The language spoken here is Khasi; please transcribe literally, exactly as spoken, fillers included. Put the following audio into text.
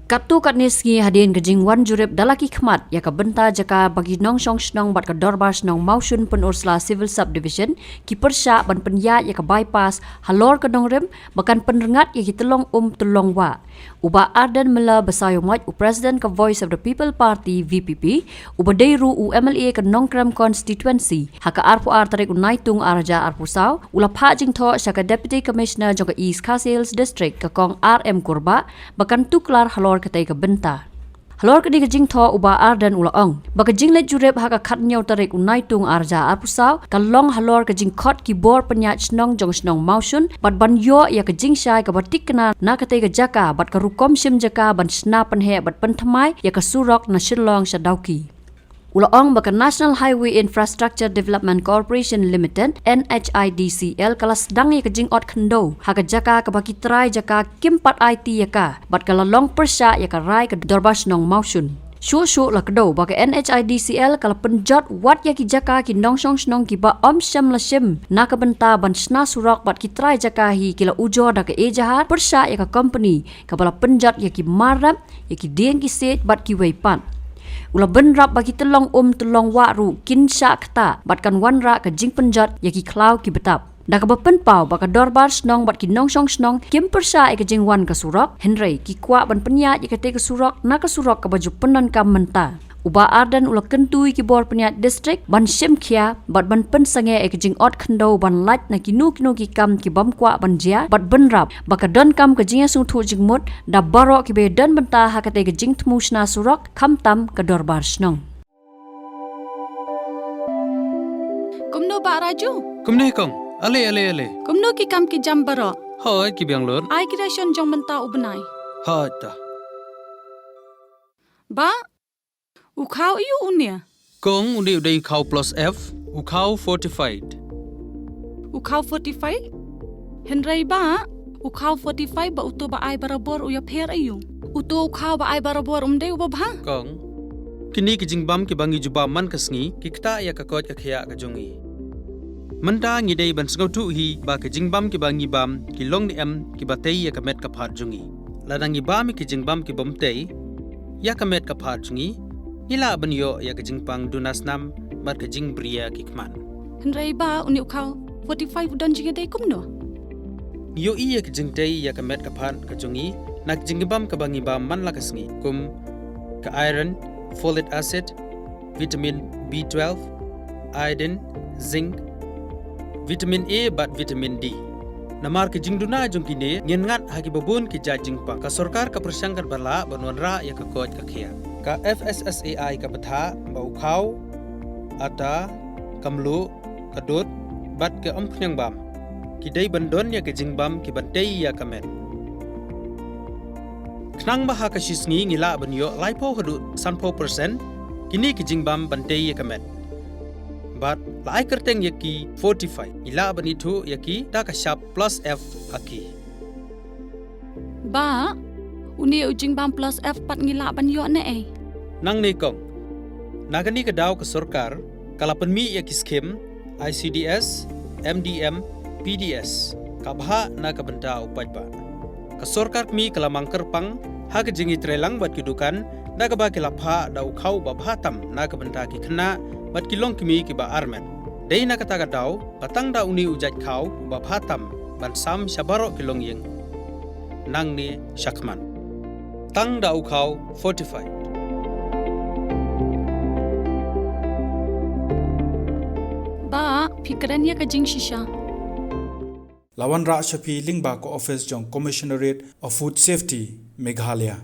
Katto katne sngi hadien ka jingwan jurip da la ki khmat ïa ka bynta jaka ba ki nongshong shnong bad ka dorbar shnong Mawshun Pynursla Civil Subdivision ki pyrshah ban pynïaid ïa ka bypass halor ka nongrim ba kan pynrngat ïa ki tyllong um tyllong wah. U Bah Ardent Miller Basaiawmoit, u President ka Voice of the People Party, V P P, uba dei ruh u M L A ka Nongkrem Constituency, ha ka arphew ar tarik u Naitung arhajar arphew saw, u la phah jingthoh sha ka Deputy Commissioner jong ka East Khasi Hills District, ka Kong R M Kurbah, ba kan tuklar halor katei ka bynta. Halor kane ka jingthoh, u Bah Ardent u la ong ba ka jingleit jurip ha ka khathynñiew tarik u Naitung arhajar arphew saw ka long halor ka jingkhot ki bor pynïaid shnong jong shnong Mawshun bad ban ïoh ïa ka jingshai kaba thikna na katei ka jaka bad ka rukom shim jaka ban shna pynheh bad pynthymmai ïa ka surok na Shillong sha Dawki. U la ong ba ka National Highway Infrastructure Development Corporation Limited, N H I D C L, ka la sdang ïa ka jingot khyndew ha ka jaka kaba ki trai jaka kim pat aiti ïa ka bad ka la long pyrshah ïa ka rai ka dorbar shnong Mawshun. Shuh shuh la kdew ba ka N H I D C L ka la pynjot wat ïa ki jaka ki nongshong shnong kiba ym shym la shim na ka bynta ban shna surok bad ki trai jaka hi ki la ujor da ka ejahar pyrshah ïa ka kompani kaba la pynjot ïa ki mar rep, ïa ki dieng ki siej bad kiwei pat. U la bynrap ba ki tyllong um tyllong wah ruh kin shah ktah bad kan wanrah ka jingpynjot ïa ki khlaw ki btap. Da kaba pynpaw ba ka dorbar shnong bad ki nongshong shnong kim pyrshah ïa ka jingwan ka surok, hynrei ki kwah ban pynïaid ïa katei ka surok na ka surok kaba ju pyndonkam mynta. U Bah Ardent u la kyntu ïa ki bor pynïaid district ban shim khia bad ban pynsangeh ïa ka jingot khyndew ban lait na kino kino ki kam ki bym kwah ban jia bad bynrap ba ka donkam ka jingïasngewthuh jingmut da baroh kiba ïadon bynta ha katei ka jingthmu shna surok, khamtam ka dorbar shnong. Kumno Bah Raju? Kumne kong, ale ale ale. Kumno ki kam ki jam baroh? Hoi, ki biang lut. Ai ki ration jong mynta u bnai. Hoi ta. Bah, u khaw aiu une? Kong, une u dei u khaw plus F, u khaw fortified. U khaw fortified? Hynrei Bah, u khaw fortified bad uto ba ai barabor u ïapher aiu? Uto u khaw ba ai barabor um dei uba bha? Kong, kine ki jingbam kiba ngi ju bam man ka sngi ki ktah ïa ka koit ka khiah ka jong ngi. Mynta ngi dei ban sngewthuh hi ba ki jingbam kiba ngi bam ki long ne em kiba tei ïa ka met ka phad jong ngi. Lada ngi bam ïa ki jingbam kibym tei ïa ka met ka phad jong ngi, ngi lah ban ïoh ïa ka jingpang duna snam bad ka jingbriew ki khmat. Hynrei Bah, une u khaw fortified u don jingïadei kumno? Ngi ïohi ïa ka jingtei ïa ka met ka phad ka jong ngi na ka jingbam kaba ngi bam man la ka sngi, kum ka iron, folic acid, vitamin B twelve, iodine, zinc, vitamin A bad vitamin D. Namar ki jingduna jong kine ngin ngat ha kiba bun ki jait jingpang. Ka sorkar ka pyrshang katba lah ban wanrah ïa ka koit ka khiah. Ka F S S A I ka bthah ba u khaw, ata, ka mluh, ka dud bad ka umkhniang bam ki dei ban don ïa ki jingbam kiban tei ïa ka met. Khnang ba ha ka shi sngi ngi lah ban ïoh laiphew haduh sanphew percent kine ki jingbam ban tei ïa ka met. Bad la ai kyrteng ïa ki fortified, ngi lah ban ithuh ïa ki da ka shap plus F ha ki. Bah, une u jingbam plus F pat ngi lah ban ïoh ne ei? Nangne kong, na kane ka daw ka sorkar ka la pynmih ïa ki skim I C D S, M D M, P D S, ka bhah na ka bynta u paidbah. Ka sorkar kmie ka la mang kyrpang ha ka jingïatreilang bad ki dukan da kaba ki la phah da u khaw uba bha tam na ka bynta ki khynnah bad ki longkmie kiba armet. Dei na kata ka daw ba tang da une u jait khaw uba bha tam ban sam sha baroh ki longïing nangne shakhmat. Tang da u khaw fortified. Bah, phi kren ïa ka jingshisha. La wanrah sha phi lyngba ka office jong Commissionerate of Food Safety, Meghalaya.